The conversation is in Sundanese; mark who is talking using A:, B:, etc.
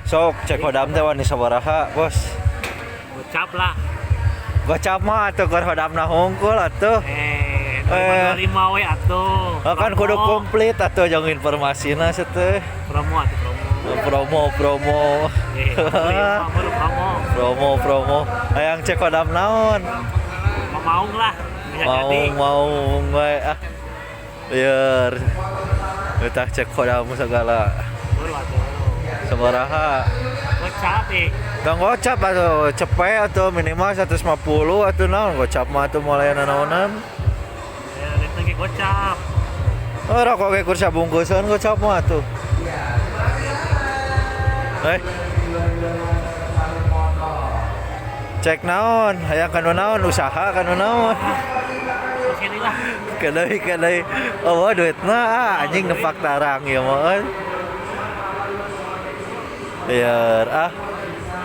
A: Sok cek khodam teh wani sabaraha, Bos?
B: Gocap lah.
A: Gocap mah atuh keur khodamna hungkul atuh.
B: Eh,
A: Eh.
B: 25 we atuh.
A: Oh, kan kudu
B: Promo.
A: Komplit atuh jeung informasina teh.
B: Promo atuh, promo.
A: Promo promo.
B: Eh, 25 baru promo.
A: Promo promo. Hayang cek khodam naon?
B: Mau maung lah. Bisa
A: Mau
B: jadi.
A: Mau we ah. Lieur. Kita cek khodam segala.
B: Baru atuh.
A: Sabaraha?
B: Gocap eh.
A: Tong gocap atau cepet atau minimal 150 atau naon, gocap mah atuh mulai naonan.
B: Ya, rek lagi gocap.
A: Oh, rokok ge kur sabungkusan gocap mah atuh. Eh. Cek naon, hayang kanu naon, usaha kanu naon.
B: Terus ini lah.
A: Kadai kadai. Oh, duitna ah, anjing nepak tarang ieu mah euy. Lieur ah.